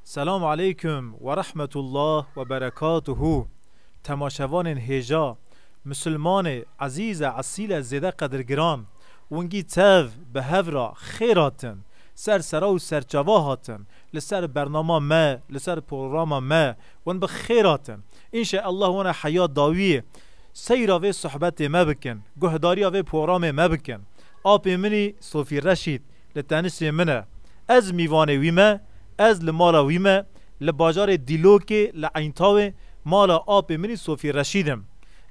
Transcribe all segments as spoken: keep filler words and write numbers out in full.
Selam aleykum ve rahmetullah ve berekatuhu. Temaşevanên hêja, misilmanê ezîz e, esîl e, zêde qedirgiran, wingî tev bi hev re xêr hatin, ser sera û serçava hatin, li ser bernama me, li ser programa me, win bi xêr hatin. Înşeallah wana heya dawiyê seyra vê sohbetê me bikin, guhdariya vê programê me bikin. Apê min î Sofî Reşîd li tenişê min e. Ez mîvanê wî me, ez li mala wî me, li bajarê Dîlokê li Eynîtawê mala apê min î Sofî Reşîd im.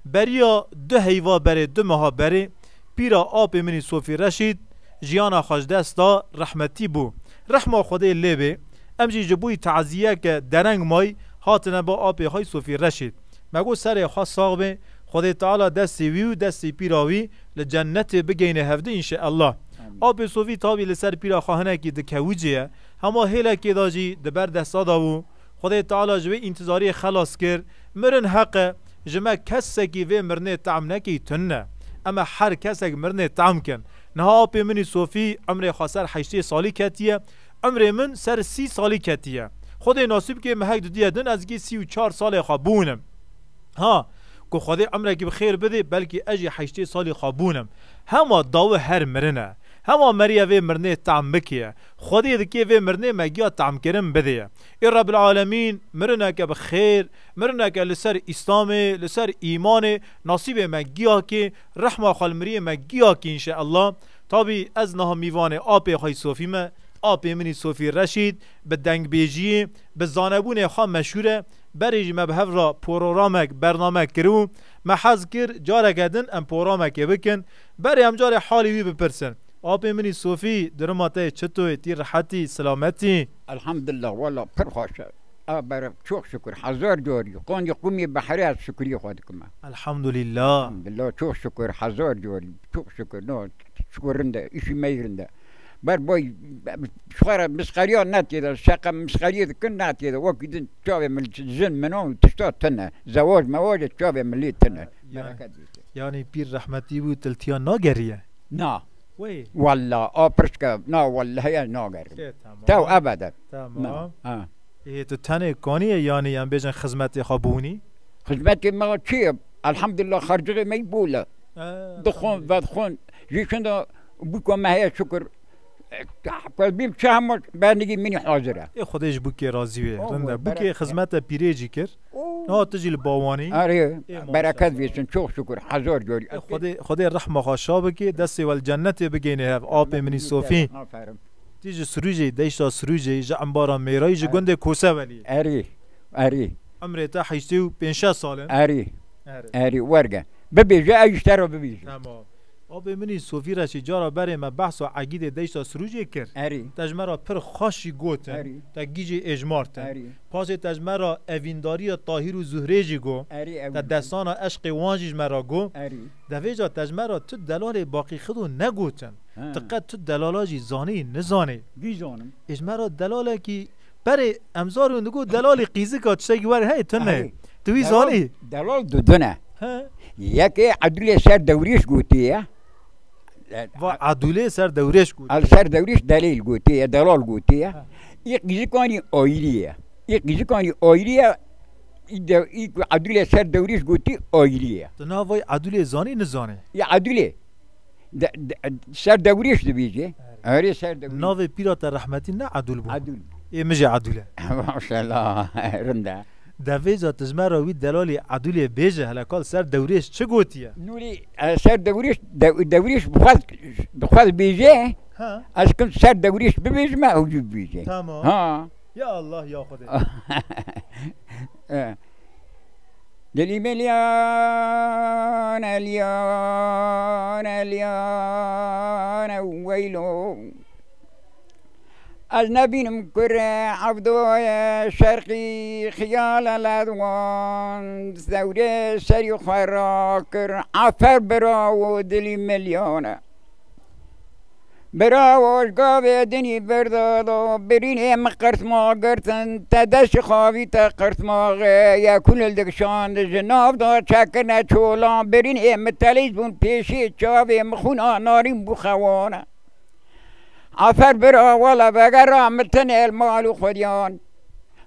Beriya du heyva berê, du meha berê, pîra apê min î Sofî Reşîd jiyana xwe ji dest da, rehmetî bû. Rehma Xwedê lê bê. Em jî ji bo wî taziyeke dereng may hatine ba apê xwe yî Sofî Reşîd. Me got serê xwe sax bê, Xwedê Teala destê wî û destê pîra wî li cennetê bigeyne hevdî înşeallah. Amîn. Apê Sofî tabî li ser pîra xwe hinekî dikewicê ye. Hema hêlekê de jî di ber desta de bû. Xwedê Teala ji wê întizariyê xelas kir. Mirin heq e, ji me kesekî vê mirinê tehm nekî tune. Em ê her kesek mirinê tehm kin. Niha apê min î Sofî emrê xwe ser heştê salî ketiye. Emrê min ser sî salî ketiye. Xwedê nasîb ke me hek didiye din ez gê sî û çar salê xwe bûnim. Ha, ku Xwedê emrekî bi xêr bidê, belkî ez jî heştê salî xwe bûnim. Hema dawi her mirin e. Hema meriye vê mirinê tam bikê. Xwedê dikê vê mirinê me giya tamkirin bidê. Ê Rebbil Alemîn, mirineke bi xêr, mirineke li ser Îslamê, li ser îmanê, nasîbê me giya kê, rehma xwe li miriyê me giya kê înşeallah. Tabî ez niha mîvanê apê xwe yî Sofî me, apê min î Sofî Reşîd, bi dengbêjiyê, bi zanebûnê xwe meşhûr e. Berê jî me bi hev re programek, bernamek kiribû. Me hez kir careke din em programekê bikin. Berê em carê halê wî bipirsin. Apê min î Sofî, duruma te yê çito ye? Tî rehetî, silametî? Elhamdulillah, walla pir xweş e. A berem, çok şükür, hezar carî. Qandî qumî behrê ez şükrî xwe dikim. Elhamdulillah. Elhamdulillah, çok şükür, hezar carî. Çok şükür, no, şükür rinde, işî me rinde. Ber boy, şuara misqeriya ne tê de, şeqe misqeriyê dikin ne tê de. Wekî din çavê min jin min o tişta tine. Zewaj mewaj çavê milî tine. Yani, Bereket bî. Yani pîr rehmetî bû, tiltiya nageriye? Na. Wê. Walla, a pirçke, na, wallahî ez nagerim. Kê, tamam. Tew ebeden. Tamam. Na. Ha. Ê, tu tenê kanî ye, yanî em bêjin xizmetê xwe bûnî? Xizmetê me çi ye? Elhamdulillah, xercixê me bol e. Ha, dixwin, elhamdulillah. Vedixwin. Jî şinda bûka me heye şükür. Ku ez bîm çi hema bernigî minî hazir e. Ê, Xwedê ji bûkê razî wê. Oh, rind e. Bûkê bereket. Xizmete pîrê jî kir. Oh. Niha tu jî li bawanî. Erê, ê, bereket maşallah. Vêsin, çok şükür. Hezar carî. Ê, Xwedê, Xwedê rehma xwe şa bikê, destê we li cennetê bigeyne hev. Apê min î Sofî. Aferin. Tî ji Sirûcê, deşta Sirûcê, ji embara Mêrayî, ji gundê Koseveliyê. Erê, erê. Emrê te heştê û pênc sal in. Erê. Erê. Erê, werge. Bibêje, ez ji te re bibêjim. Tamam. Apê min î Sofî Reşîd, cara berê me behsa egîdê deşta Sirûcê kir. Erê. Te ji me re pir xweş jî gotin. Erê. Te gîjê êjmartin. Erê. Paşê te ji me re evîndariya Tahîr û Zuhrê jî got. Erê, ew. Te destana eşqê wan jî ji me re got. Erê. Devêja te ji me re tu delalê Baqî Xido negotin. He. Tu qet tu delala jî zanî, nizanî. Vî zanim. Ê ji me re delalekî berê em zarûn digot delalî qîzika tiştekî wer hey tune. Erê. Tu wî zanî? Delal, delal du dine. He. Yekê Edûlê ser dewrîş gotiye. Va Edûlê ser dewrêş gotiye. El ser dewrîş delîl gotiye, delal gotiye. Ha. Î qîzikanî ayrî ye. Î qîzikanî ayrî ye. Î de, î ku Edûlê ser dewrîş gotî ayrî ye. Tu navê Edûlê zanî, nizanî? Ya Edûlê. De, de, ser dewrîş dibêje. Erê. Erê, ser dewrîş. Navê pîra te rehmetî ne Edûl bû? Edûl. Ê min jî Edûl e. Maşallah, rind e. Devêca tu ji me re wî delalî Edûlê bêje, hele kal ser dewrêş çi gotiye? Nûrî, e, ser dewrêş, de-, dewrêş bi xwe, bi xwe bêje. Ha. Ez kim ser dewrêş bibêjime, ew jî bibêje. Tamam. Ha. Ya Allah, ya Xwedê. E. Dilî milyan, elyan, elyan, weylo. Ez nebînim kurê Evdoyê şerqî xiyale ledwan, zewrê serî xwe rakir, efer birawo dilî milyane. Birawo ji gavê dinî berdalo, birînê min qirtma girtin, te deşi xavî te qirtmaxê, ye kulil dikşand ji nav da çekine çolan, birînê min telîz bûn pêşî çavê min xûna narîn bû xewane. Afer bira, wala vegera min tenê li mal û xwediyan.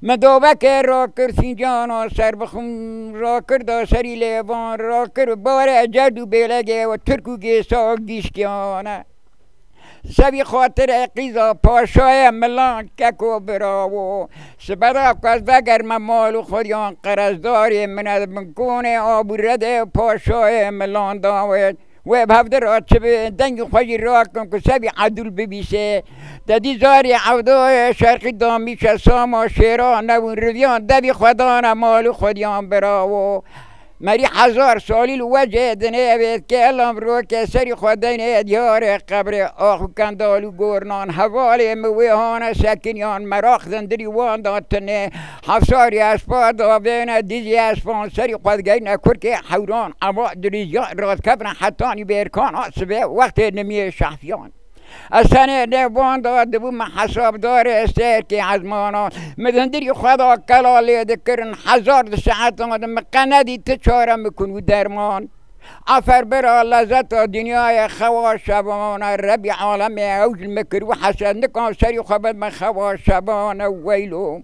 Min daweke rakir sîncana ser bixwim, rakir da serî lêvan, rakir bare cerd û bêlegê we tirk û gêsa gişkiyane. Sebî xatirê qîza paşayê milan keko birawo. Sibeda ku ez vegerme mal û xwediyan qerezdarê min ez bin konê abûredê paşayê milan dawêt. Wê bi hevdira çi bi dengî xwe jî rakin ku sebî edûl bibîsê. Te dî zarê evdayê şerqî damîşe sama şêra nebûn riviyan devî xwe dane mal û xwediyan birawo. Merî hezar salî li wecê dinê vêt kelam roke serî xwe denê diyarê qebrê ax û kendal û gornan hevalê min wê hane sekiniyan meraq dindirî wan da tinê. Hefsarî espa davêne dizî espan serî xwe digeyne kurkê hewran ema dirîjan radkevine hetanî bêrkan a sibê wextê nimiyê şehfiyan. Ez tenê nêvan da dibûme hesabdarê serkê ezmana. Min dindirî xwe da kela lê dikirin hezar di saetan de min qe nedî ti çare min kun û derman. Afer bira lezeta dinyayê xewa şevana Rebî alemê ew ji min kir û hesed nikan serî xwe bidme xewa şevana weylo.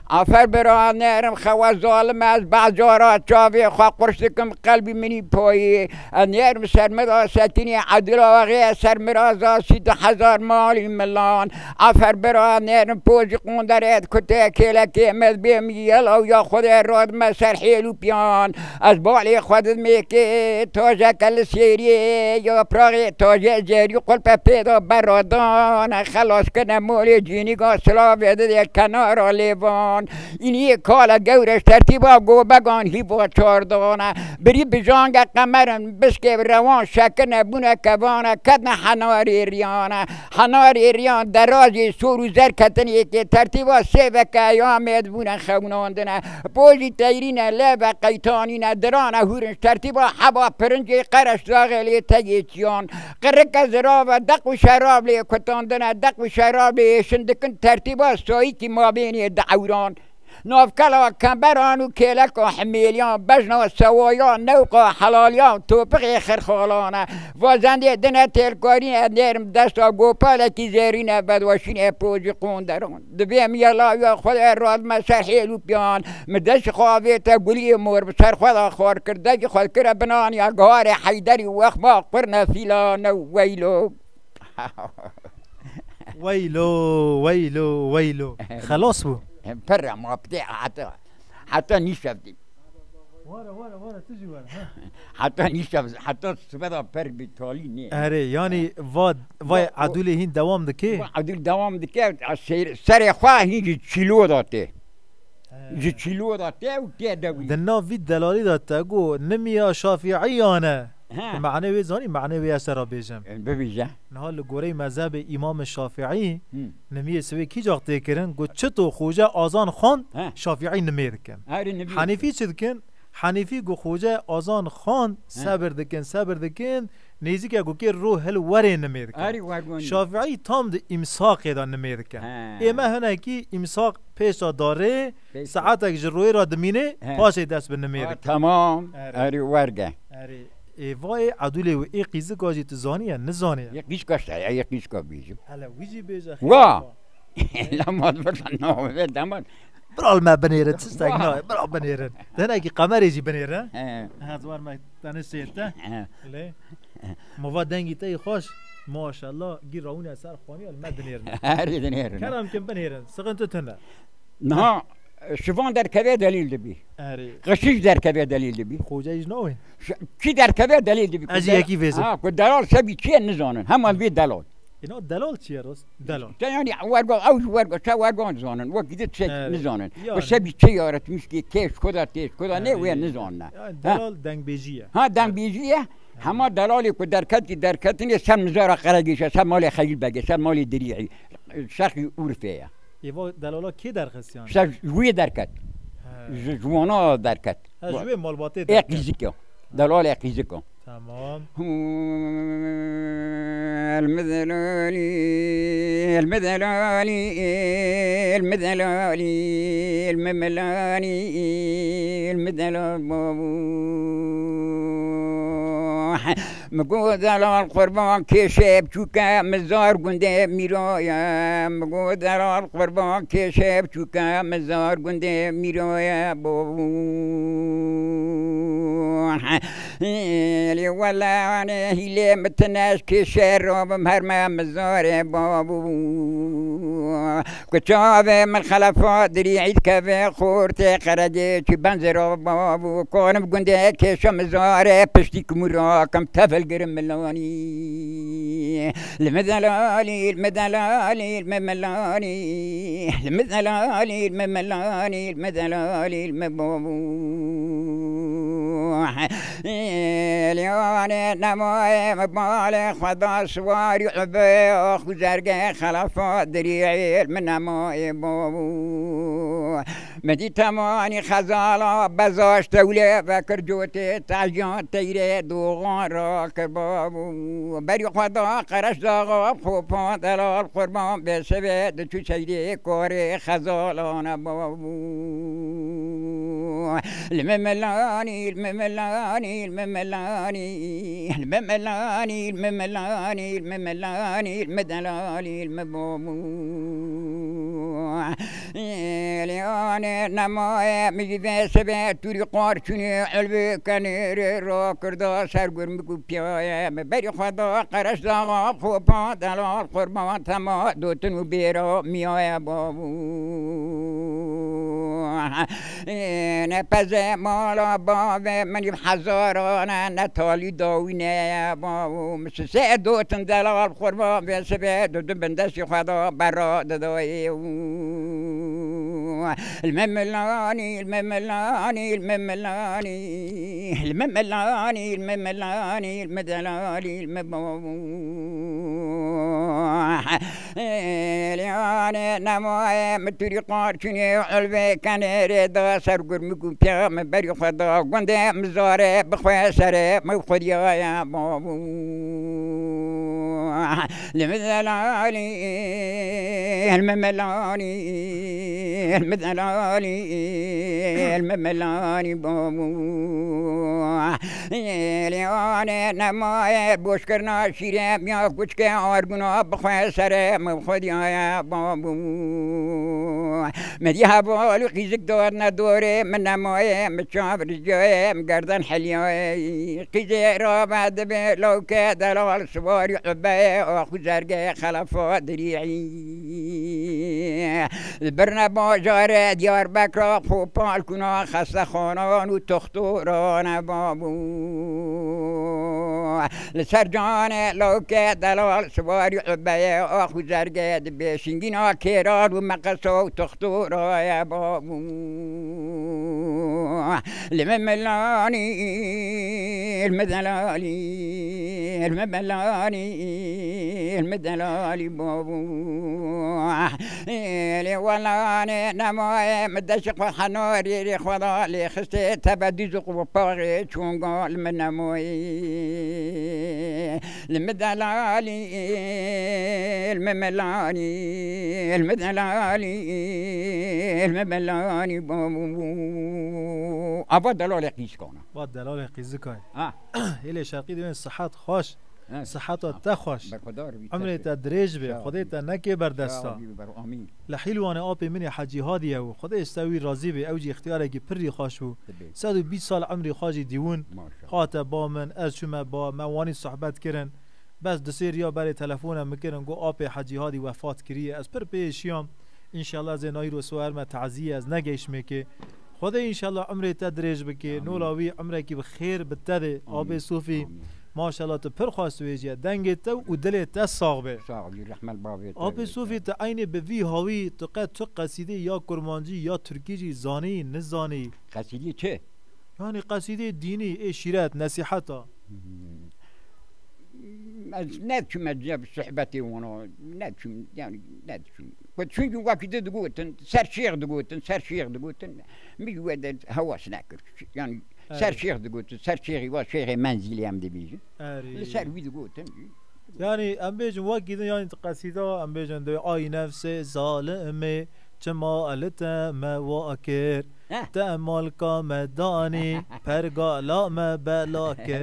Afer bira nêrim xewa zalim ez bazara çavê xwe qurş dikim qelbî minî payî. Ez nêrim ser min da sekinî edila wexê ser min ra zasî du hezar malî milan. Afer bira nêrim pojî qonderê kutê kêlekê me bêm yela û ya xwedê radime ser hêl û piyan. Ez balê xwe dimêkê tajeke li sêriyê ya praxê tajê cerî qulpe pêda beradane xelas kine molê cînîga silavê didê kenara lêvan. Îniyê kale gewre ji tertîba gobegan hîva çardane. Birî bijange qemerin biskê rewan şekine bûne kevane ketne henarê riyane. Henarê riyan derazê sor û zer ketinê yekê tertîba sêveke eyamê dibûne xewnandine. Pojî teyrîne leve qeytanîne dirane hûrin ji tertîba heba pirincê qereş zaxê lê teyê çiyan. Qirike zirave deq û şerab lê kutandine, deq û şerab lê êşin dikin tertîba soyîkî mabênê di ewran. Navkela kemberan û kêleka himêliyan, bejna sewayan, newqa helaliyan, topixê xirxalane. Vazendê dine têlkarîne nêrim desta gopalekî zêrîne vedweşîne pojî qonderan. Dibêm yela ya xwedê radime ser hêl û piyan. Min dest xwe avête guliyê mor bi ser xwe de xwar kir. Degî xwe kire binaniya giharê heyderî wexma qurne fîlane weylo. Weylo, weylo, weylo. Xelas bû. Pir ma pidê heta, heta nîşevdî. Were, were, were, tu jî were, ha. Heta nîşev, heta sibeda per bi talî nê. Erê, yanî va, va Ya, o edûlê hîn dewam dike? Va edûl dewam dike, a seyr-, serê xwe hîn ji çîlo da tê. He. Ji çîlo da tê û tê dewî. Di nav vî delalî de te got, nimiya Şafîîyane. He. Mane wê zanî, mane wê ez te re bêjim. E, bibêje. Niha li goreyê mezhebê Îmamê Şafîî, Hı. nimiyê sivê kî cax tê kirin, got, çito xoce azan xwend, He. Şafîî nimê dikin. Herî nimê Henîfî çi dikin? Henîfî got, xoce azan xwend, He. sebir dikin, sebir dikin, nêzîke ku kê ro hil werê nimê dikin. Herî wergonî. Şafîî tam di îmsaqê de nimê dikin. He. Ê me hinekî îmsaq pêş de darê, Pêş de. saetek ji royê re dimînê, He. paşê dest bi nimê Ha, dikin. tamam. Erê. Erê werge. Erê, ê vayê edûlê wê ê qîzika jî tu zaniye, nizaniye? Yê qîzka şeye, yê qîzka bêjim. Hele wî jî bêje Wa! xêr ba. Lama birsa navê deman. Bira li me binêrin, tiştek Wa! nayê, bira binêrin. Tenekî qemerê jî binêrin. He. Ha, ziwar me tenê sêr te. He. Lê. Mova dengî te yî xweş. Maşallah, gî rawîne ser xwaniya li me dinêrin. Herî dinêrin. Kerem kin binêrin, sıkıntı tune. Niha şivan derkeve delîl dibî. Erê. Qişiş derkeve delîl dibî. Xoce jî nayê. Ş-, kî derkeve delîl dibî. Ez jî yekî vêzim. Ha, ku delal sebî çi ye nizanin. Hema vê delal. Îna delal çi ye rast? Delal. Te yanî werga, ew ji werga, te werga nizanin. Wekî di çek Erê. nizanin. Yanî. Ku sebî çi yaratmiş ki, kê ji ku da, tê ji ku da, ne wê Erê. nizanin. Yani Ha. delal dengbêjî ye. Ha, dengbêjî ye. Hema delalê ku derketî, derketinê ser mizara Qeregîşe, ser malê Xelîl Begê, ser malê Dirî'î, şerqî Urfê ye. Êva delala kê derxistiyane? Ser ji wê derket. He. Ji, ji wana derket. Ha, ji wê malbatê Ê derket. qîzik ya. Delal ê qîzik ya. Tamam. المدلولي، المدلولي، المدلولي، المدلولي، المدلول بابو. Min got delal qurban kêşe biçûke mizar gundê mîro ye. Min got delal qurban kêşe biçûke mizar gundê mîro ye. Bo Lê wele anê hîlê min tine ji kêşe rabim herme mizarê babû. Ku çavê min xelefa dirî îd keve xortê qeregê çi benzera babû. Kanim gundê kêşe mizarê piştî kumû rakim tevel girim milanî. Li min delalî, li min delalî, li min milanî. Li min delalî, li min milanî, li min delalî, li min babû. Lê anê nemayê min balê xwe da siwarî û bê xwe zergê xelefa dirî li min nemayê babû. Min dî temanî xezala bezaş tewlê vekir cotê tejan teyrê doxan rakir babû. Berî xwe da qereş daxa xopan delal qurban bê şevê diçû seyrê korê xezalane babû. Li min milanî, li min milanî, li min milanî, li min milanî, li min milanî, li min milanî, li min delalî, li min babû. Lê anê nemayê min jî vê sibê tûrî qarçûnê elbê kenêrê rakirda ser gurmik û piyayê. Min berî xwe da qereş daxa xopa delal qurban tema dotin û bêra miyaye babû. Ne pezê mala bavê min î hezarane ne talî dawîne ye babû. Min sisê dotin delal qurban vê sibê dudin bin destî xwe da berra didayê. Li min milanî, li min milanî, li min milanî, li min milanî, li min milanî, li min delalî, li min babû. Lê anê nemayê min tûrî qarçûnê elbê kenêrê da ser gurmik û piya min berî xwe da gundê mizarê bi xwe serê min xwediyaya babû. Li min delalî, li min melanî, li min delalî, li min melanî babû. Lê anê nemayê boşkirina şîrê miya kuçkê arguna bi xwe serê min xwediyaya babû. Min dî hevalî qîzik dadine dorê min nemayê min çav rizgayê min gerden heliyayê. Qîzê rabe dibê lawke delal siwarî ubeyê axu zergê xelefa dirî'î. Li birne bajarê Diyarbekra xopal kuna xestexanan û toxtoran e babû. Li ser canê lawke delal siwarî ubeyê axu zergê dibê şingîna kêran û meqesa û toxtora ye babû. Li min milanî, li min delalî, li min melanî, li min delalî babû. Lê welanê nemayê min deşi xwe henarê rê xwe da lê xistê tebe dîz û xwe paxê çûnga li min nemayê. Li min delalî, li min melanî, li min delalî, li min melanî babû. Ava delalê qîzikana. Va delalê qîzikay. Ha. Hêlê şerqî divên sihet xweş. He. Siheta te xweş. Berxwedar bî, Emrê te dirêj be. Sağ ol. Xwedê te neke berdesta. Sağ ol, bî ber. Amîn. Li Hîlwanê apê min ê Hecî Hadî ye û Xwedê ji te wî razî be. Ew jî îxtiyareke pir rî xweş bû. Tabii. Sed û bîst sal emrî xwe jî dîwin. Maşallah. Hate ba min, ez çûme ba, me wanî sohbet kirin. Bes du sê riya berê telefone min kirin, got, "Apê Hecî Hadî wefat kiriye." Ez pir pê şiyam. Înşallah ez ê nayî ro siwar me tazîye, ez negeyşmê kê. Xwedê înşallah umrê te dirêj bike. Amîn. Nola wî umrekî bi xêr bi te de. Amîn. Apê Sofî, amîn. Maşallah tu pir xweş dibêjî. Dengê te û dilê te sax be. Sağ ol, rehmet bavê te. Apê Sofî, tu eynê bi vî hawî tu qe tu qesîdê ya kurmancî ya tirkî jî zanî, nizanî? Qesîdê çi? Yanî qesîdê dînî, ê şîret, nesîheta. Hmm. Ez ne diçûme cem sohbetê wana, ne diçûm, yanî ne diçûm. Ku çunkî wekî di digotin, ser şêx digotin, ser şêx digotin. Min jî wê de hewas nekir. Yanî ser şêx digotin, ser şêxî wa şêxê Menzîlê em dibêjin. Erê. Li ser wî digotin. Yanî em bêjin wekî din, yanî qesîda, em bêjin de ay nefsê zalimê, çima li te me wa kir? Heh. Te malka me danî, pergala me bela kir.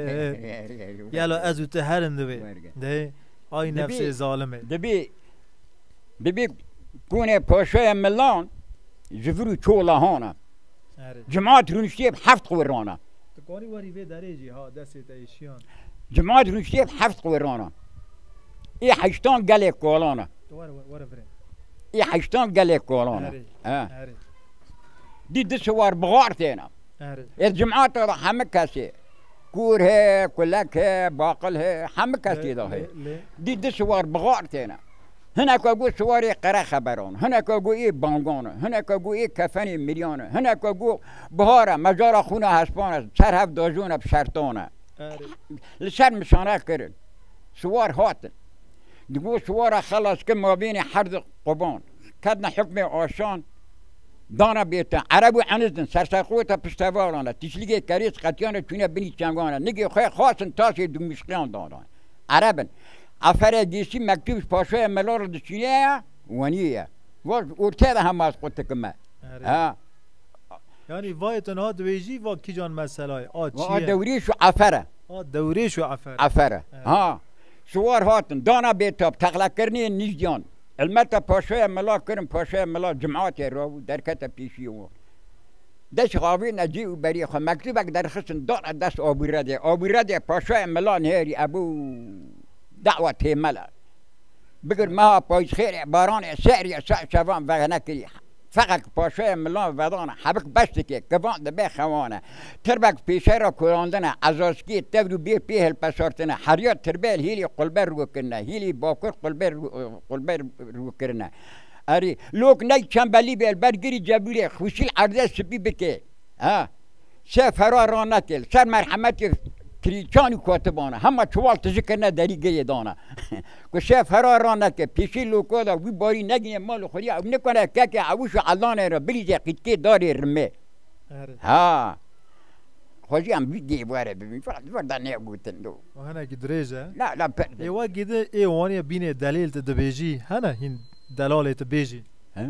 Yelo ez û tu herin divê. Werge. Dê, ay Dibî, nefsê zalimê. Dibî, dibî kûnê paşaya milan ji vir û çolahana. Erê. Cemaat rûniştiye bi heft qurana. Tu karî werî vê derê jî ha destê te êşiyan. Cemaat rûniştiye bi heft qurana. Ê heştan gelê kolana. Tu were, were, were virê. Ê heştan gelê kolana. Erê. He. Erê. Dî di siwar bixar têne. Erê. Ê cemaata da hemî kesê. Kûr he, kulek he, baqil he, hemî kesê Lê, da he. lê, lê. Dî di siwar bixar têne. Hineka got siwarê qere xeberan, hineka got ê bangan e, hineka got ê kefenê miryan e, hineka got bihar e, mejara xûna hespan e, ser hev dajûn e bi şertan e. Erê. Li ser mişane kirin. Siwar hatin. Digot siwara xelas kir mabênê her di quban. Ketine hukmê aşan. Dana bêtin. Ereb û eniz in. Serserqota piştevalan e. Tîşlîgê kerêz qetiyane çûne binî çengan e. Nigê xwe xwasin taşê dûmişqiyan danan. Ereb in. Efere gêsî mektûb ji paşaya mela re diçîne ye, wenî ye. Va ji ortê de hema ez qutikime. Erê. Ha. Yanî vayê tu niha dibêjî va kîjan meselayê? A çi Va ye? Dewrêş û efere. A dewrêş û efere. Efere. Erê. Ha. Siwar hatin, dana bêtab, teqlekirinê nîjdiyan. Ilmeta paşaya mela kirin, paşaya mela cimatê rabû, derkete pêşiyê wan. Dest xavîn e cî û berî xwe, mektûbek derxistin, dana dest Abûredê. Abûredê paşaya mela nêrî ebû dawa têmela. Bigir meha payîz xêrê, baranê serî, sa şevan vehnekirî. Feqek paşaya milan vedana, hebik beştikê, kivan dibe xewane. Tirbek pêşe re kurandine, ezaskiyê tevr û bê pê hilpeşartine. Heriya tirbel hîlî qulber rûkirine, hîlî bakur qulber rû-, qulber rûkirine. Erî, lok ney çembelî bêl ber girî cebûrê, xwişîl erdê sipî bike. Ha. Şef hera raneke, li ser merhemetê kirîçan û kotibana. Hema çuval tijî kirine derî girê dana. Ku şef hera raneke, pêşî loka da wî barî negîne mal û xweriya, ew nikare keke ewişa elanê re bilîze qîtkê darê rimê. Erê. Ha. Xwezî em wî dê were bibîn. Fakat were da ne gotin do. O hinekî dirêj e. La, la, pe- Ê wa gidi, ê waniye bînê delêl tu dibêjî. Hene hîn delalê tu bêjî. He?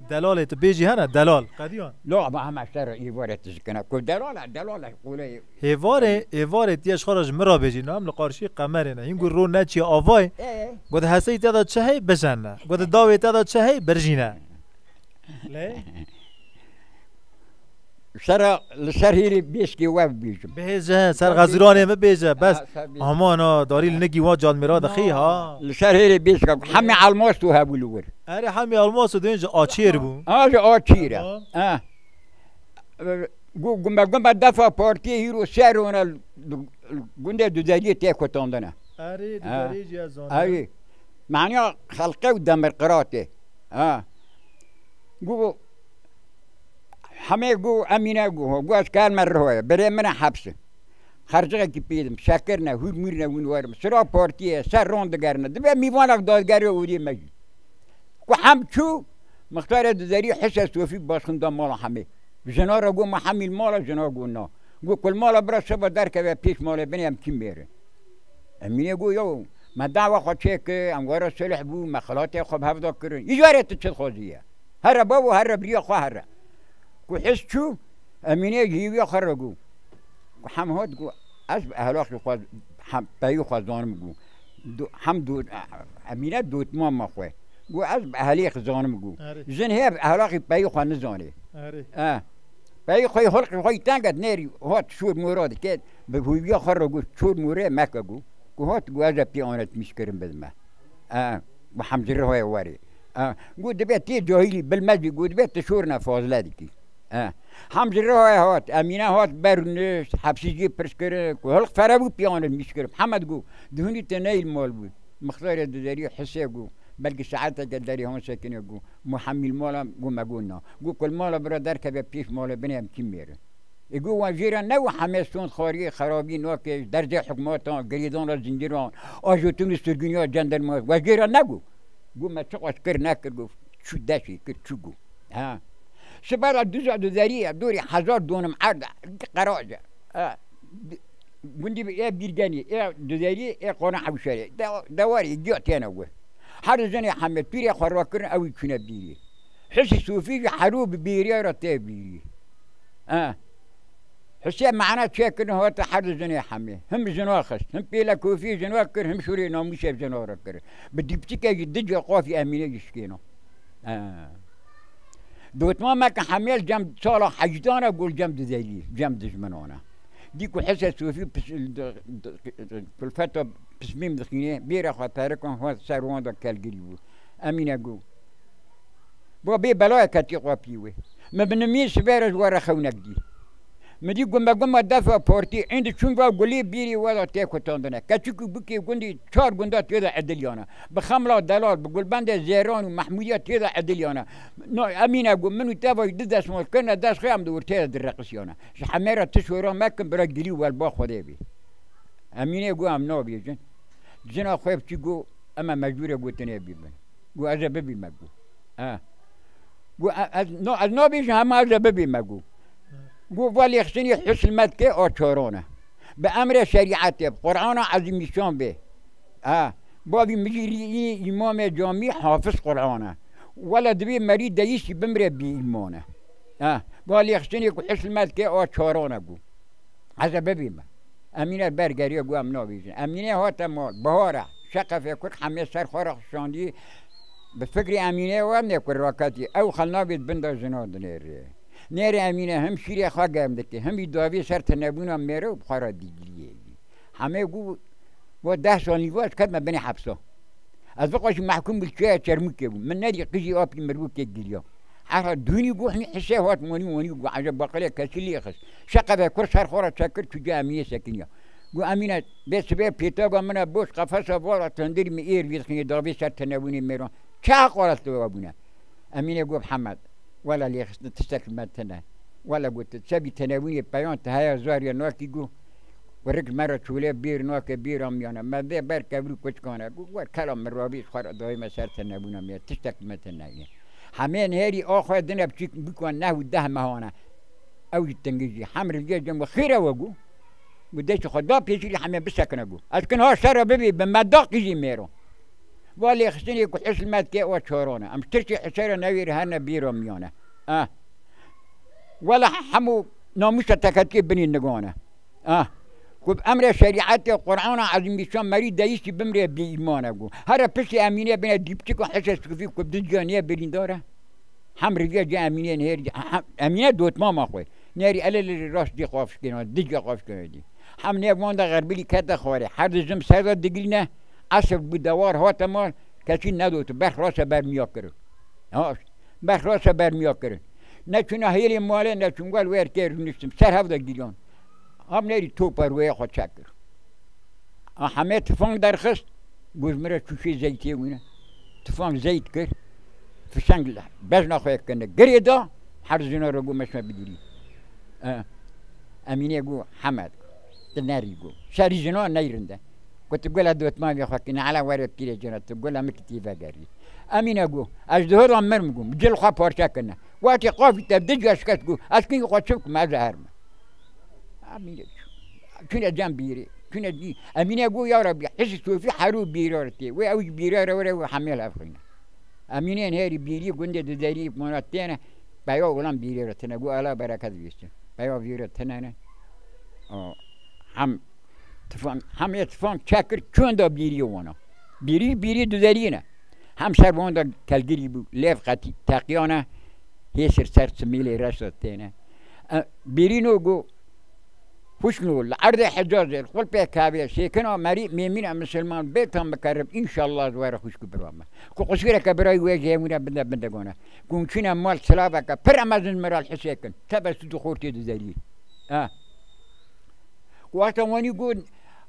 Delalê tu bêjî hene, delal. Qediyan. Lo, ama hema ser îvare tizikine. Ku delal e, delal e, qule. Hêvarê, hêvarê tiye ji xwe re ji min re bêjî, nam li qarşî qemerê ne. Hîn gur ro neçiye avayê. E. Got hesey te de çi hey bijene. Got dawê te de çi hey birjîne. Lê? Sera, li ser hêrê bêşkê we bibêjim. Bihêje, ser Ser xezûranê bêşkê. Min bêje, bes. Ha, ser bêşkê. Aman ha, darî li nigî wa cadmêra dixî, ha. Li ser hêrê bêşka, hemê elmas tu hebû li wir. Erê, hemê elmas û dên ji açêr bû. Ha, ji açêr e. Tamam. Ha. Gu-, gume, gume defa partiyê hîro ser ona gundê Duderiyê tê kutandine. Erê, Ha. Duderiyê jî ez zanim. Erê. Meniya xelqê û demirqiratê. Ha. Gu, hemê gu, Emîne gu, gu ez kerme rihoye. Birê min e hepsi. Xercixekî pêdim. Şekir ne, hûr mûr ne, win werim. Sira partiyê, ser ron digerine. Dibe mîvanek dadigere ûrî me jî. Ku hem çû, mixtarê Dizerî Hise Sofî başxin da mala hemê. Jina re got, "Me hemî li mala," jina got, "Na." Got, "Kul mala bira seba derkeve pêş malê binê em kî mêrin." Emînê got, "Yo, me dawa xwe çêkir, em were sulh bû, me xelatê xwe bi hev de kirin. Îcarê tu çi dixwazî ye? Here babo, here biriya xwe here." Ku his çû, Emînê ji hîviya xwe re got. Ku hem hat got, "Ez bi ehlaxê xwe, hem peyî xwe zanim got. Do-, hem do-, Emîne dotmama xwe. Got, 'Ez bi ehlê xwe zanim got.' Erê. Jin heye bi ehlaxê peyî xwe nizanê." Erê. E. Peyî xwe, xulqê xwe teng et, nêrî hat şor mora dike. Bi hûviya xwe re got, "Şor morê meke," got. Ku hat got, "Ez e pê anetmîş kirin bidime." E. Bi hemzirî hoye werê. E. Got, "Dibe tê cahilî bilmezî," got, "dibe tu şor ne fazle dikî." E. Hem ji rihayê hat, Emîne hat ber nişt, hepsî jî pirs kirin, ku hilq fere bû piyanin mîş kirin. Hemed got, "Dihunî te neyl mal bû." Mixtarê Dizerî Hisê got, belkî saeteke derî han sekine got, "Muhemîl mala?" Got, "Me got na." Got, "Kul mala bira derkeve pêş malê binê em kî mêrin." Ê got, "Wan jêra ne û hemê sond xariyê xerabî nake, derzê hikmatan, girêdana zincîran, ajotin û sirgûniya cenderma, we jêra ne got." Got, "Me çiqas kir nekir," got, "Çû deşê kir, çû," got. Ha. Sibera duza Dizerî ye, dorê hezar donim erd e, qerac e. Ha. Gundî bi ê Bîrgenî, ê Dizerî, ê Qona Hewşerê. De-, dewarê giya têne we. Her zinê Hemed pîrê xwe rakirin, ew ê çûne bîrî. Hisî Sofî jî herû bi bêriya re tê bîrî. E. Husê mana çêkirin, hate her du jinê Hemê. Him jina xist, him pêle kofî jina kir, him şûrê namûsê jina re kir. Bi dîpçikê jî du cê qafî Emîne jî şikêno. E. Dotma me ke Hemê li cem sala hejdan e, got cem dizerî, cem dijminan e. Dî ku Hise Sofî pis-, di-, di-, kulfeta pismîm dixînê, bêra xwe terikan xwe ser wan de kelgirî bû. Emîne got. Bo bê belaya ketî xwe pî wê. Min bi nimî sibê re ji we re xewnek dî. Min dî gumbe gumbe defa partî, êndî çûn va gulî bîrî we de tê kutandine. Keçik û bikê gundî çar gunda tê de ediliyana. Bi Xemla Delal, bi Gulbendê Zêran û Mehmûdiya tê de ediliyana. No, Emîne got, min û te va du destmal kirine dest xwe, em di ortê de direqisiyana. Ji Hemê re tu şora mekin, bira gilî welba Xwedê bî. Emîne got, em nabêjin. Jina xwe biçî got, em e mecbûrê gotinê bîbin. Got, ez ê bibîme got. Ha. Got, e-, ez, no, ez nabêjim, hema ez ê bibîme got. Got, va lêxistinî Husn Medkê a çaran e. Bi emrê şerîetê, bi Qur'ana ezîmîşan bê. Ha. Bavî mijîrî îmamê camî hafiz Qur'an e. Wele divê merî deyîsî bimrê bî îman e. Ha. Va lêxistinê ku Husn Medkê a çaran e got. Ez ê bibîme. Emîne bergeriya got, em nabêjin. Emîne hate mal. Bihar e. Şeqefê Kurd Hemê ser xwe re xuşandî. Bi fikrê Emîne we nêkur raketî. Ew xelnavê di bin de jina dinêrê. Nêrê Emîne him şîrê xwe germ dike, him wî davê ser tinebûna mêro û bi xwe re digiriyê. Hemê got, we deh sal nîva ez ketime binê hepsa. Ez vexwe jî mehkûm bi çiya Çermûkê bûm. Min nedî qijî apî mirwûkê giriya. Her hal dûnî got, hinî Hisê hat, wanî, wanî got, eceb baqilê kesî lê xist. Şeqevê kur ser xwe re çekir, çû cê Emînê sekiniya. Got, Emîne, bê sibê pêtaga min e boş, qefesa vala tendirî min êr vî dixînê davê ser tenebûnê mêran. Çi heqaret li we bûne? Emînê got, Mihemed, wela lêxistin tiştek li me tune. Wela got, tu sebî tenebûnê peyan tu heya zariya nakî got, kurik me re çolê bêr nake, bêra miyane. Me vê ber kevirî kuçkane. Got, wer kela min rabî xwe re dayê me ser tenebûna me, tiştek li me tune ye. Hemê nêrî a xwe dine biçîk bikwa neh û deh mehane. Ew jî tingî jî. Hem rivgê cem got, xêr e we got. Got, destê xwe da pêşîrî Hemê bisekine got. Ez kin ha şer re bibî, bi me da qijî mêro. Va lêxistinê ku Husn Medkê a çaran e. Em ji tirkê Husê re newêrî herne bîra miyane. Ah. Wela hemû namûsa teketiyê binî nigane. Ah. Ku bi emrê şerîetê Qur'ana ezîmîşan merî deyîsî bimrê bî îman e got. Here piştî Emînê bine dîpçik û Husê Sofî ku bi du ciya nê birîndar e. Hem rivê cê Emînê nêrî, hem Emîne dotmama xwe. Nêrî ele li rast dî xwe fişkêna, dî cê xwe fişkêna dî. Hem nê van de xerbilî kete xwarê. Her di jim ser de digirîne, esif bû dewar hate mal, keçî nedotu, berx rase bermiya kirin. Ha, berx rase bermiya kirin. Ne çûna hêlê malê, ne çûn gel wê erkê rûniştim. Ser hev de giriyan. Ham nêrî topa rûyê xwe çek kir. A Hemê tifang derxist, got, ji min re çûşê zeytê wîne. Tifang zeyt kir, fişeng li bejna xwe yek kene. Girê da, her jina re got, meşme bigirî. E, Emînê got, Hemed, tu nerî got. Şerî jina ney rinde. Got, tu gula dotmavê xwe kine, ala were pîrê cina, tu gula min kitî vegerî. Emîne got, ez di hora mirim got, cil xwe parçe kine. Watê qafî te di cî şikest got, ez kî xwe çi bikim, ez ê herime. Emîne çû. Çûne cem bîrê. Çûne dî. Emîne got, ya Rebî, Hisê Sofî herû bîra re tê. Wê ew ji bîra re were, wê Hemê li hev xwîne. Emînê nêrî bîrî gundê Duderî mona têne. Peya olan bîrê re tine. Got, ala bereket vîstin. Peya vî re tine ne. O, hem tifan, Hemê tifan çekir çûn da bîrî wana. Bîrî, bîrî Duderî ne. Hem ser wan de kelgirî bû. Lêv qetî teqiyane. Hêsir ser simîlê reşa têne. E, bîrîno got, Husno, li erdê Hicazê, li qulpê Kabê, sêkina merî mêmîna misilman bê tam bikerib, înşallah ez were xwişk û birwa me. Ku qusûreke birayî wê jê hemû re binde bindigane. Ku hûn çûne mal silaveke pir em ez min re li Hisê kin. Tebessût û xortê Duderî. Ha. Ku wexta wanî got,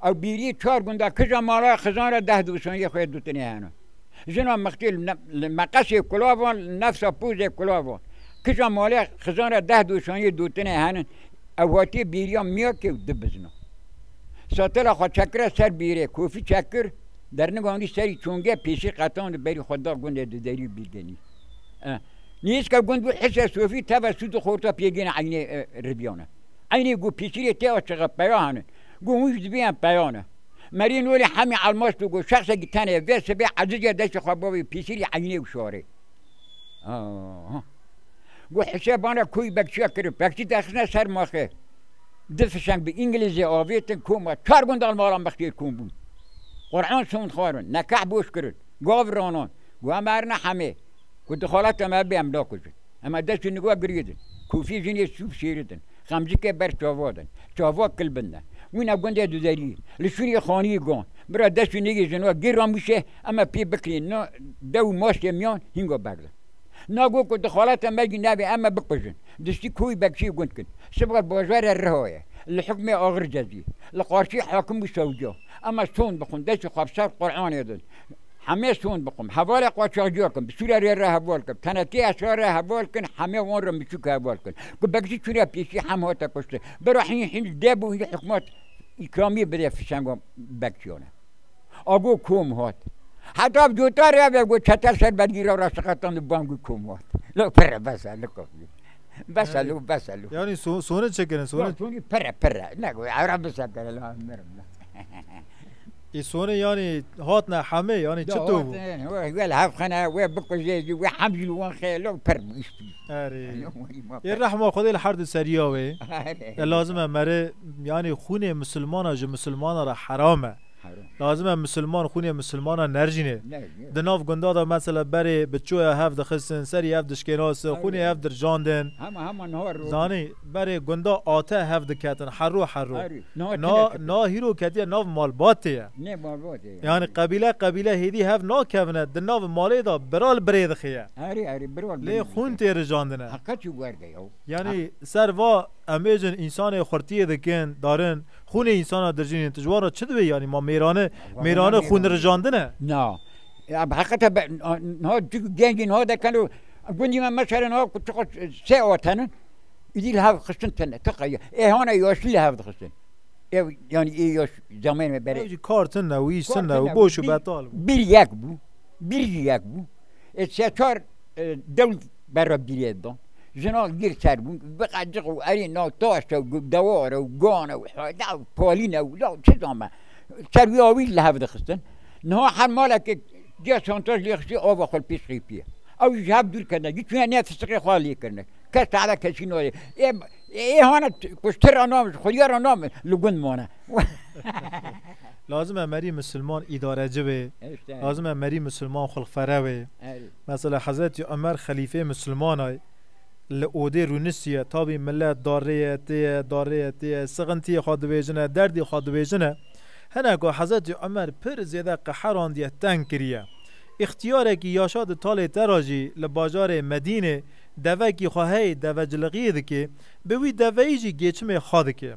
ew bîrî çar gunda kija mala xizan re deh doşaniyê xwe dûtinê hene. Jina mixtî li ne-, li meqesê kulavan, li nefsa pozê kulavan. Kija malê xizan re deh doşaniyê dûtinê henin. Ew hatiye bîriya miyakê û dibizna. Satela xwe çekire ser bîrê, kofî çekir, derniganî serî çongê pêşî qetan û berî xwe da gundê Duderî û bîrgenî. E, nêzîka gund bû Hisê Sofî teve sûd û xorta pêgên eynê, e, ribiyane. Eynê got pêşîrê tê a çixe peya henin. Got hûn jî dibî em peya ne. Merî nolê hemî elmas tu got şexsekî tenê vê sibê ecizê destê xwe bavê pêşîrî eynê û şarê. Aha. Got hişe bana koyî bekçiya kirin. Bekçî derxistine ser maxê. Di fişeng bi Îngilîzê avêtin koma. Çar gundal mala mextêr kom bûn. Qur'an sond xwarin. Nekeh boş kirin. Gav ranan. Got em erine hemê. Ku di xaleta me bê em nakujin. Ema dest û nigwa girî din. Kûfî jinê sûf şêridin. Xemcikê ber çava din. Çava kilbin de. Wîna gundê duderî. Li şûnê xanî gan. Bira dest û nigê jina gî ramûşê, ema pê bikirîn. Na dew û maştê miyan hînga berdin. Na got ku di xaleta me jî nabê ema bikujin. Diştî koyî bekçî gund kin. Sibqa bajarê Riha ye. Li hukmê axir cezî. Li qarşî hakim û sewca. Ema son bixwin, destê xwe bi ser Qur'anê din. Hemê son bixwin. Hevalê qaçaxciya kin. Bi sûrerê re heval kin. Tenekê esra re heval kin. Hemê wan re miçûk heval kin. Ku bekçî çûne pêşî hem hate kuştin. Bira hîn hîn dê bû hîn hikmat îkramî bide fişenga bekçiyane. Ago kom hat. Heta bi cota re ve got çete ser bergî re raşiqetan di bangû kom hat. Lo pere bes e, lo kopî. Bes e, Yani, lo, bes e, lo. Yani so-, sone çekirin, sone. Ya, sone pere, pere. Ne go, ara bes e, pere, la, merim, la. E, sone yani hatne heme, yani çi to bu? Wel hevxene, we bikujê, we hemjil wan xeylo per bu iş. Erê. Lo, wî ma E, per. Rehma Xwedê li her du seriya wê. Erê. E, lazim e mere, yani xûnê misilmana ji misilmana re heram e. Heram. Lazim e misilman xûnê misilmana nerjîne. Ne, ne. Di nav gunda de mesela berê bi çoya hev dixistin, serî hev dişkênasin, Aynen. Xûnê hev dirjandin. Hema, hema niha rû. Zanî, berê gunda ate hev diketin, herro herro. Herro. Niha Na, tine kete. Na hîro ketiye nav malbatê ye. Ne malbatê ye. Yani qebîle qebîle hêdî hev nakevine, di nav malê de bira li birê dixiye. Herî, herî, bira li Lê birê xûn dixiye. Tê rijandine. Heqet û werde ya. Yani Ha. Ser va em bêjin însanê xurtiyê dikin, darin, xûnê însana dirjînin, tu ji wan re çi divê yanî? Ma mêrane, Wala mêrane ne xûn mêrane. Rijandine? Na. Ya, bi heqete be, na, na, tu gencî niha dekan û gundî me mesela niha ku çiqas sê atenin, îdî li hev xistin tene, tiqe ye. Ê hane yaşlî li hev dixistin. Ev, yanî ê yaş zamanê me berê. Ew jî kar tune û îş Kar tune û tune, boş û bir, betal bû. Bir yek bû. Bir yek bû. E, se çar, e, dewl bera bîrê dan. Jina gir ser bûn. Biqeciq û erî nav taş e û dewar e û gan e û hada û palîn e û law çi zame. Ser wî awî li hev dixistin. Niha her malekê diya şantaj lê xistî ava xwe li pêş xîpiye. Ew ji hev dûr kirine. Yî çûne nê fisiqê xwe lê kirine. Kes tade kesî nayê. Ê, ê hane t-, kuştir re nam, xwediyar re nam, li gund mane. Lazim e merî misilman îdareci bê. İşte. Lazim e merî misilman xulqfere wê. Evet. Mesela Hezretî Ömer xelîfê misilmanay li odê rûniştiye. Tabî millet darê ye, tê ye, darê ye, tê ye. Sixintiyê xwe dibêjine, derdê xwe dibêjine. Hene ku Hezretî Ömer pir zêde qeherandiye, teng kiriye. Îxtiyarekî yaşa di talê te ra jî li bajarê Medînê devekî xwe heyî devecilixiyê dike, bi wî deveyî jî gêçimê xwe dike.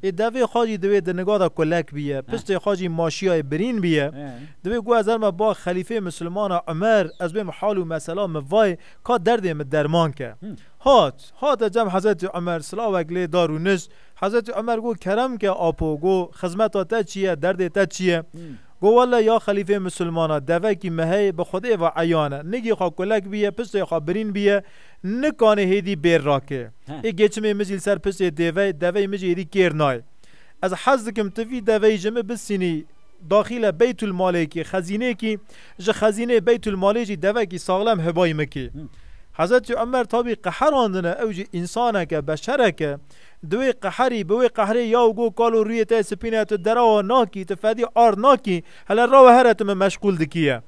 He. Ê devê xwe jî divê di niga de kulek biye, He. Piştê xwe jî maşiyayê birîn biye. He. Divê ku ez herme ba xelîfê misilmana Umer, ez bêm hal û mesela min vayê, ka derdê min derman ke. Hı. Hat, hate cem Hezretî Umer, silawek lê da rûnişt. Hezretî Umer got, kerem ke apo, got, xizmeta te çi ye, derdê te çi ye? Hı. Got, wele ya xelîfê misilmana, devekî me heye, bi Xwedê ve eyan e. Nigî xwe kulek biye, piştê xwe birîn biye, nikanê hêdî bêr rake. Heh. Ê geçimê min jî li ser piştê dêvey, devey min jî hêdî kêr nayê. Ez hez dikim tu vî deveyî ji min bisînî daxîle beytulmalêkî, xezînêkî, ji xezînê beytulmalê jî devekî saxlem hibayî min kî. Hı. Hezretî Umer tabî qeherandine, ew jî însaneke, beşereke, Di wê qeherî, bi wê qehrê ya û go kal û rûyê te spîne, tu derewa nakî, tu fedî ard nakî, hele rawe here tu min meşgûl dikî ye.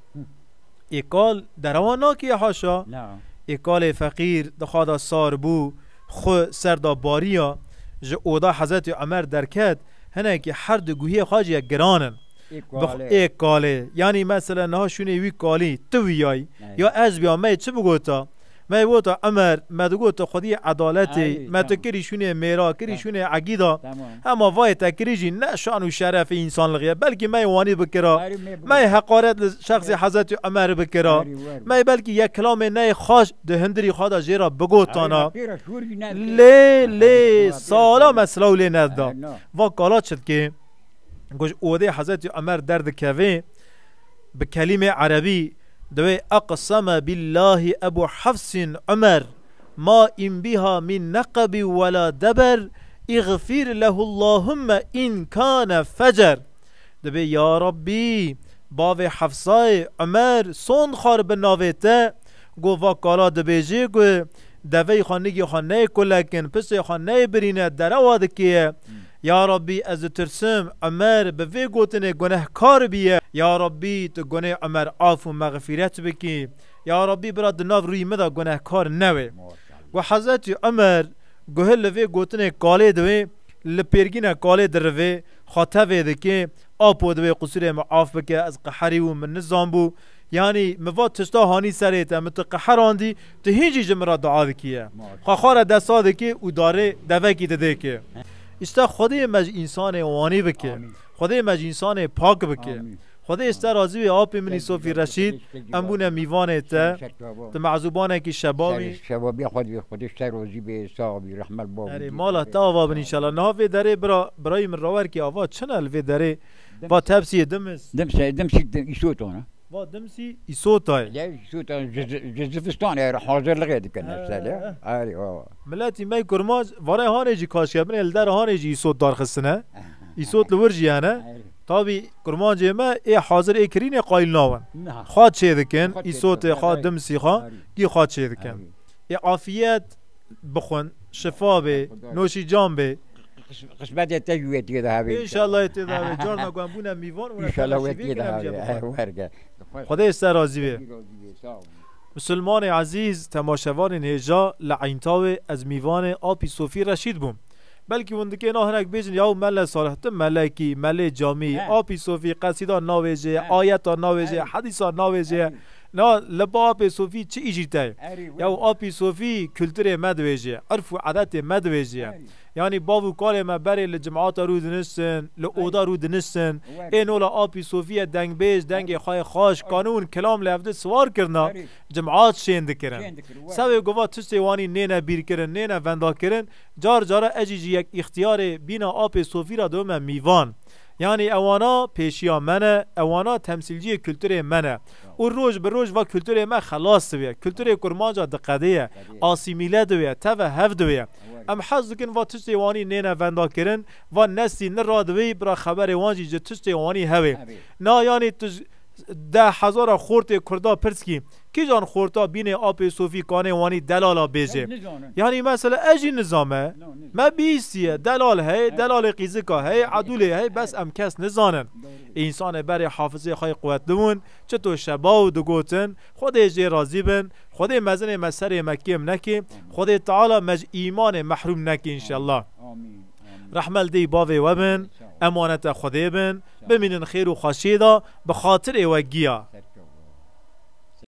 Ê kal derewa nakî ye haşa. Na. Ê kalê feqîr di xwe de sar bû, xwe ser da bariya, ji oda Hezretî Umer derket, hinekî her du guhiyê xwe jî ye giran in. Ê Bi xwe-, kalê. Ê kalê. Yanî mesela niha şûnê wî kalî, tu wî yay. Ey. Ya ez biya, me çi bigota? Me wota Emer, me digot tu xwediyê edaletê, Ey, me tu tamam. Kirî şûnê mêra, kirî Tamam. Şûnê egîda. Tamam. Hema vayê te kirî jî ne şan û şerefê însanlixê ye. Belkî me wanî bikira. Ey, me Me heqaret li şexsê Ey. Hezretî Emer bikira. Ey, wer. Me belkî yek kilamê neyê xaş di hundirî xwe de jê re bigotana. Ey, me pêra şûr jî ne Lê, Ey, lê, me pêra sala şûr. Me silaw lê neda. Ey, no. Va kala çi dikê? Ku ji odê Hezretî Omer derdikeve, bi kelîmê erebî, divê, "Eqseme billahî Ebu Hefsîn Omer, ma in biha min neqebî wela deber, îxfir lehu Allahumme in kane fecer." Dibê, "Ya Rabbî, bavê Hefsayê Omer sond xwar bi navê te." Go va kala dibêjê ku Deveyê xwe nigê xwe neyê kulekin, pisê xwe neyê birîne, derewa dikê. Ya Rabbî, ez ditirsim, Omer bi vê gotinê gunehkar biye. Ya Rabbî, tu gunê Omer af û mexfîret bikî. Ya Rabbî, bira di nav rûyî min de gunehkar newê. Got Hezretî Omer, guhil li vê gotinê kalê diwê, li pêrgîne kalê dirivê, xwe tevê dikê, Apo, divê qusûrê min af bike, ez qeherî bûm, min nizanbû. Yanî, min va tişta hanî serê te, min tu qeherandî, tu hîn jî ji min re dua dikî ye. Maşallah. Xwe xwe re desta dikî û darê devekî didê ki. Îşte Xwedê me ji însanê wanî bike. Amîn. Xwedê me ji însanê pak bike. Amîn. Xwedê ji te razî wê, apê min Îsofî Reşîd, em bûne mîvanê te. Ti mezûbanekî şebabî. Şebabiya xwe divê Xwedê ji te razî bê, sax bî, rehmet bab. Erê, mala te ava bin înşallah. Niha vê derê bira, birayî min rawerkî ava çi ne li vê derê? Va tepsiyê dimis. Dimsê, dimsî, dim, îsotana. Va dimsî îsotayê. Ya îsotan ji, ji, ji zivistanê re hazirlixê dikin hevsele. Erê, va, va. Miletî me kurmanc, varê hanê jî kaşke binê, li der hanê jî îsot darxistine. Îsot li wir jî hene. Erê. Tabî kurmancê me ê hazir ê kirînê qayîl nawin. Niha. Xwe çê dikin, îsotê xwe, dimsî xwe, gî xwe çê dikin. Erê. Ê afiyet bixwin, şifa bê, noşî can bê. Qis-, qismetê te jî wê tê de havê. Înşallah tê de havê. Carna ku em bûne mîvan, û înşallah wê tê de havê. Werge. Xwedê ji te razî bê. Misilmanê ezîz, temaşevanên hêja, li Eynîtawê ez mîvanê Apî Sofî Reşîd bûm. Belkî hûn dikê na hinek bêjin, yaw Mele Salih, tu melekî, melê camî, Apî Sofî qesîda navêjê, ayeta navêjê, hedîsa navêjê. Na, li ba Apê Sofî çi îjî te ye? Erê, were. Yaw Apî Sofî kulturê me divêjê, irf û edetê me divêjê. Erê. Yanî bav û kalê me berê li cimata rû diniştin, li oda rû diniştin. Were. Ê nola Apî Sofî ye dengbêj, dengê xwe yê xweş, kanûn, kilam li hevdi siwar kirina, erê, cimat şên dikirin. Şên dikirin, were. Sewê gova tiştê wanî nêne bîrkirin, nêne vendakirin. Car cara ez jî ji yek îxtiyarê bîna Apê Sofî re dibime mîvan. Yanî ewana pêşiya me ne, ewana temsîlciyê kulturê me ne. Û roj bi roj va kulturê me xelas dibe. Kulturê kurmanca diqedeye, asîmîle dibe, teve hev dibe. Em hez dikin va tiştê wanî nêne vendakirin, va neslî niradibe, bira xeberê wan jî ji tiştê wanî hebe. Hebe. Na yanî tu ji deh hezara xortê kurda pirs kî, Kîjan xorta bînê Apê Sofî kanê wanî delala bêje? Nizanin. Yanî mesela ez jî nizame. No, nizanim. Me bihîstiye, delal heye, delalê qîzika heye, edûlê heye, bes em kes nizanin. Doğru. Însanê berê hafizê xwe yê quwetli bûn, çito şebaw digotin, Xwedê jê razî bin, Xwedê mezinê me serê me kêm nekî, Xwedê Teala me ji îmanê mehrûm nekî înşallah. Amîn. Amîn. Rehme li dê bavê we bin, emanete Xwedê bin, bimînin xêr û xweşiyê de, bi xatirê we giya.